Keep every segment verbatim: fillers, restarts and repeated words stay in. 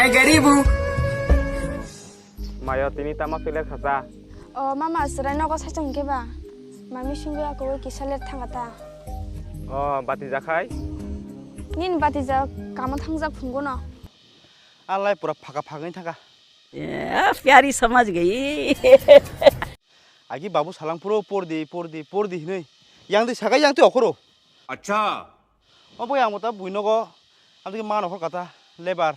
Hey, garibu. Mayo tini tama suilek sacha. O mama, chwrai nogo saichung khe ba? Mami sungwi ako oi kisa ler thangata. O bati jakhai? Nin bati jak kamo thangjak phungo no. Alai pura phaka phagwi thangkha. Eh, pyari samajh gayi. Agi babu salang puro pordi, pordi, pordi hinui. Yang di sagai yang twi okhoro. Acha. Obo yang mota bui nogo. Amtwi ma nokhor kata lebar.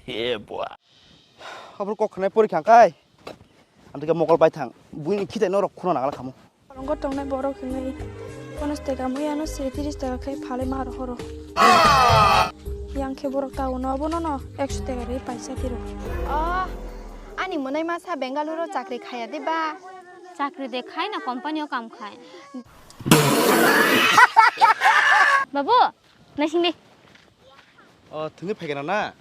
He bua. Abro kok khnai pori khang kai. Amtwi mokol bai thang. Bui ni khitai norok khuna nangala khamu. Korongo tongnai borok hinwi ponos teka mui ano se tiris teka khe phalwi ma rohoro. Yang khe borok ta uno abono no ekso teka ri paisa tiro. Oh, ani monai masa Bengaluru chakri khaya de ba? Chakri de khai na company o kam khai. Babu, naising di. O, thungwi phaikha na?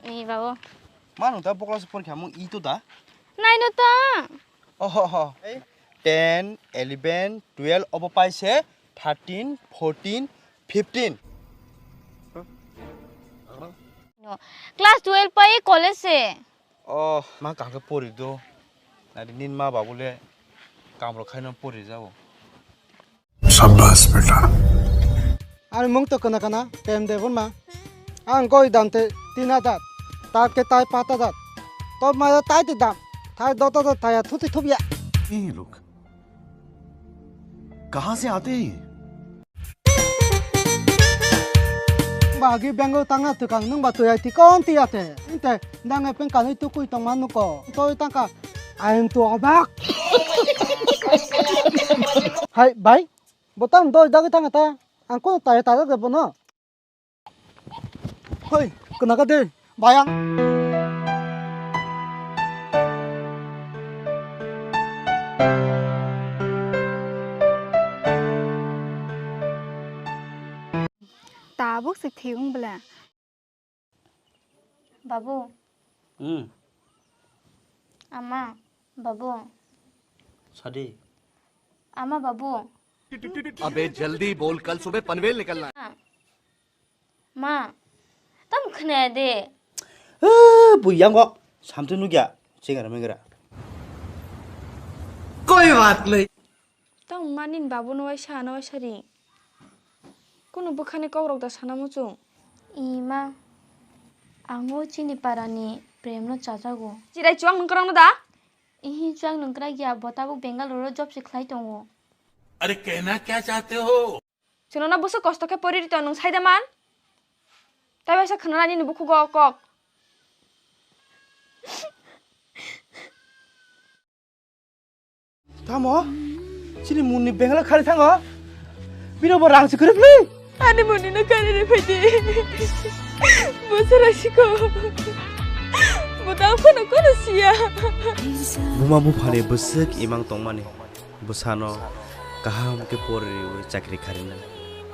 Ni babu. Ma nung ta bokla se porikha mung i to da? Nai no ta. Oho ho. Ten, eleven, twelve obo paise, thirteen, fourteen, fifteen. No. Class twelve pai college se. Oh, ma kaham khe pori do. Nari nin ma babu le kamro khaino pori jao. Shabash beta. Ani mung to kana kana, Prem Debbarma. Ang goi dam te tin hajar, tat ke tai pat hajar. To ma tai te dam, tai dot hajar, tai thuti thubya. ये लोग कहाँ से आते हैं? Bagi Bengal tangna tukang nung ba tuyai tikon tiyate. Inte, nang epeng kanui tukui tongma nuko. Toi tangka, I am to obak. Hai, bai. Botam doi dagi tangata. Ang kono taya taya de bono. Hoi, kena ka de, bayang. Tabuk se thiyung bela. Babu. Hmm. Ama, babu. Sadi. Ama, babu. अबे जल्दी बोल, कल सुबह पनवेल निकलना है। Ma, tam khna de. Eh, bui yang kok. Samtui nugya. Chingra mengra. कोई बात नहीं। Tam ma nin babu no waisa, no waisa ri. Kuno bwkhani kok rok da sana muchung. Ima, ango chini parani Prem no chajago. Chirai chuang nung kwrang no da? Ihi chuang nung kwrang ya, bo tabuk Bengaluru job se khlai tongo. अरे कहना क्या चाहते हो? Chwngno no bwswk kosto khe pori rito nwng sai da man? Tai waisa khwnana nini bukhugo o kok. Tamo? Chini munni Bengal khari thango? Bino bo rang si kwrwi phli? Ani munni no khari ri phai di. Bo sara siko. Bo dang phano kono siya. Buma buphani bwswk imang tongmani. Bwsano kaham khe pori riwi chakri kharinai.